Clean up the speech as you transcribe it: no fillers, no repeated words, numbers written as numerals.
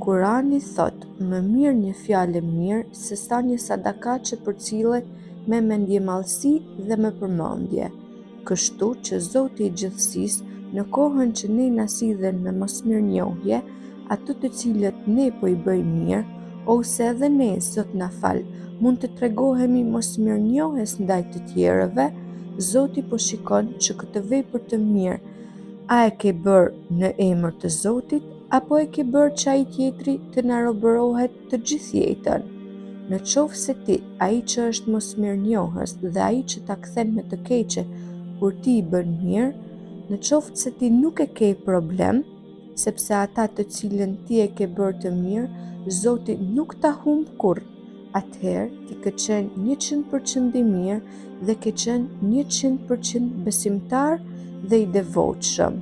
Kurani thotë, më mirë një fjalë e mirë se sa një sadaka që përcillet me mendjemadhësi dhe me përmendje. Kështu që Zoti i gjithësisë, në kohën që ne na sillen me mosmirënjohje, ato të cilët ne po i bëjmë mirë, ose edhe ne, Zot na fal, mund të tregohemi mosmirënjohës ndaj të tjerëve, Zoti po shikon që këtë vepër të mirë a e ke bërë në emër të Zotit, apo e ke bërë që ai tjetri të na robërohet të gjithë jetën. Në qoftë se ti, ai që është mosmirënjohës dhe ai që ta kthen me të keqe kur ti i bën mirë, në qoftë se ti nuk e ke problem, sepse ata të cilën ti e ke bërë të mirë, Zoti nuk ta humb kurrë, atëherë ti ke qenë 100% i mirë dhe ke qenë 100% besimtar dhe i devotshëm.